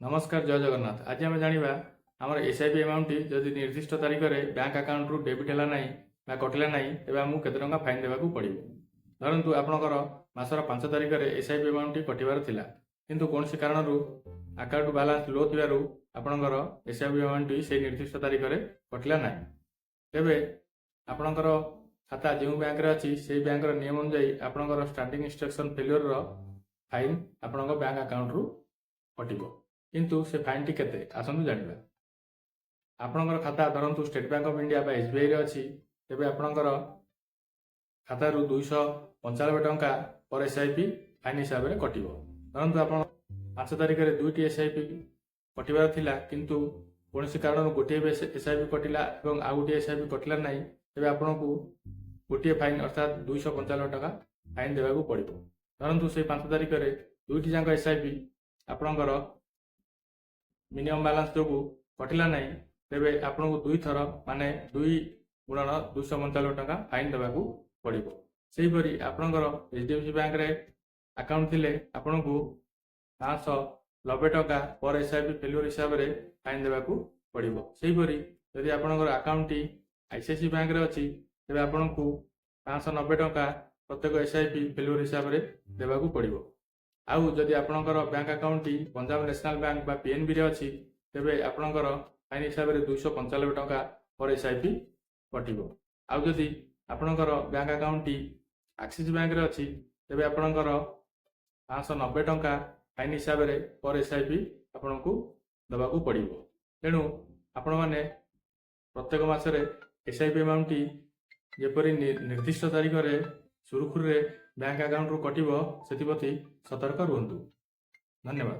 ନମସ୍କାର, ଜୟ ଜଗନ୍ନାଥ। ଆଜି ଆମେ ଜାଣିବା, ଆମର ଏସ୍ଆଇପି ଆମାଉଣ୍ଟଟି ଯଦି ନିର୍ଦ୍ଦିଷ୍ଟ ତାରିଖରେ ବ୍ୟାଙ୍କ ଆକାଉଣ୍ଟରୁ ଡେବିଟ୍ ହେଲା ନାହିଁ ବା କଟିଲା ନାହିଁ, ତେବେ ଆମକୁ କେତେ ଟଙ୍କା ଫାଇନ୍ ଦେବାକୁ ପଡ଼ିବ। ଧରନ୍ତୁ, ଆପଣଙ୍କର ମାସର 5 ତାରିଖରେ ଏସ୍ଆଇପି ଆମାଉଣ୍ଟଟି କଟିବାର ଥିଲା, କିନ୍ତୁ କୌଣସି କାରଣରୁ ଆକାଉଣ୍ଟ ବାଲାନ୍ସ ଲୋ ଥିବାରୁ ଆପଣଙ୍କର ଏସ୍ଆଇପି ଆମାଉଣ୍ଟଟି ସେଇ ନିର୍ଦ୍ଦିଷ୍ଟ ତାରିଖରେ କଟିଲା ନାହିଁ। ତେବେ ଆପଣଙ୍କର ଖାତା ଯେଉଁ ବ୍ୟାଙ୍କରେ ଅଛି, ସେଇ ବ୍ୟାଙ୍କର ନିୟମ ଅନୁଯାୟୀ ଆପଣଙ୍କର ଷ୍ଟାଣ୍ଡିଂ ଇନଷ୍ଟ୍ରକ୍ସନ୍ ଫେଲିଓରର ଫାଇନ୍ ଆପଣଙ୍କ ବ୍ୟାଙ୍କ ଆକାଉଣ୍ଟରୁ କଟିବ। କିନ୍ତୁ ସେ ଫାଇନ୍ଟି କେତେ, ଆସନ୍ତୁ ଜାଣିବା। ଆପଣଙ୍କର ଖାତା ଧରନ୍ତୁ ଷ୍ଟେଟ୍ ବ୍ୟାଙ୍କ ଅଫ୍ ଇଣ୍ଡିଆ ବା ଏସ୍ବିଆଇରେ ଅଛି, ତେବେ ଆପଣଙ୍କର ଖାତାରୁ 295 ଟଙ୍କା ପର ଏସ୍ଆଇପି ଫାଇନ୍ ହିସାବରେ କଟିବ। ଧରନ୍ତୁ, ଆପଣ 5 ତାରିଖରେ ଦୁଇଟି ଏସ୍ଆଇପି କଟିବାର ଥିଲା, କିନ୍ତୁ କୌଣସି କାରଣରୁ ଗୋଟିଏ ବି ଏସ୍ଆଇପି କଟିଲା ଏବଂ ଆଉ ଗୋଟିଏ ଏସ୍ଆଇପି କଟିଲା ନାହିଁ, ତେବେ ଆପଣଙ୍କୁ ଗୋଟିଏ ଫାଇନ୍ ଅର୍ଥାତ୍ 295 ଟଙ୍କା ଫାଇନ୍ ଦେବାକୁ ପଡ଼ିବ। ଧରନ୍ତୁ, ସେଇ 5 ତାରିଖରେ ଦୁଇଟି ଯାକ ଏସ୍ଆଇପି ଆପଣଙ୍କର ମିନିମମ୍ ବାଲାନ୍ସ ଯୋଗୁଁ କଟିଲା ନାହିଁ, ତେବେ ଆପଣଙ୍କୁ ଦୁଇଥର ମାନେ ଦୁଇ ଗୁଣନ 295 ଟଙ୍କା ଫାଇନ୍ ଦେବାକୁ ପଡ଼ିବ। ସେହିପରି ଆପଣଙ୍କର ଏଚ୍ ଡି ଏଫ୍ ସି ବ୍ୟାଙ୍କରେ ଆକାଉଣ୍ଟ ଥିଲେ ଆପଣଙ୍କୁ 590 ଟଙ୍କା ପର ଏସ୍ I P failure ହିସାବରେ ଫାଇନ୍ ଦେବାକୁ ପଡ଼ିବ। ସେହିପରି ଯଦି ଆପଣଙ୍କର ଆକାଉଣ୍ଟଟି ଆଇସିଆଇସିଆଇ ବ୍ୟାଙ୍କରେ ଅଛି, ତେବେ ଆପଣଙ୍କୁ 590 ଟଙ୍କା ପ୍ରତ୍ୟେକ ଏସ୍ I P failure ହିସାବରେ ଦେବାକୁ ପଡ଼ିବ। ଆଉ ଯଦି ଆପଣଙ୍କର ବ୍ୟାଙ୍କ ଆକାଉଣ୍ଟଟି ପଞ୍ଜାବ ନ୍ୟାସନାଲ ବ୍ୟାଙ୍କ ବା ପିଏନବିରେ ଅଛି, ତେବେ ଆପଣଙ୍କର ଫାଇନ୍ ହିସାବରେ 295 ଟଙ୍କା ପର ଏସ୍ I P କଟିବ। ଆଉ ଯଦି ଆପଣଙ୍କର ବ୍ୟାଙ୍କ ଆକାଉଣ୍ଟଟି ଆକ୍ସିସ୍ ବ୍ୟାଙ୍କରେ ଅଛି, ତେବେ ଆପଣଙ୍କର 590 ଟଙ୍କା ଫାଇନ୍ ହିସାବରେ ପର ଏସ୍ I P ଆପଣଙ୍କୁ ଦେବାକୁ ପଡ଼ିବ। ତେଣୁ ଆପଣମାନେ ପ୍ରତ୍ୟେକ ମାସରେ ଏସ୍ I P ଆମାଉଣ୍ଟଟି ଯେପରି ନିର୍ଦ୍ଦିଷ୍ଟ ତାରିଖରେ ସୁରୁଖୁରୁରେ ବ୍ୟାଙ୍କ ଆକାଉଣ୍ଟରୁ କଟିବ, ସେଥିପ୍ରତି ସତର୍କ ରୁହନ୍ତୁ। ଧନ୍ୟବାଦ।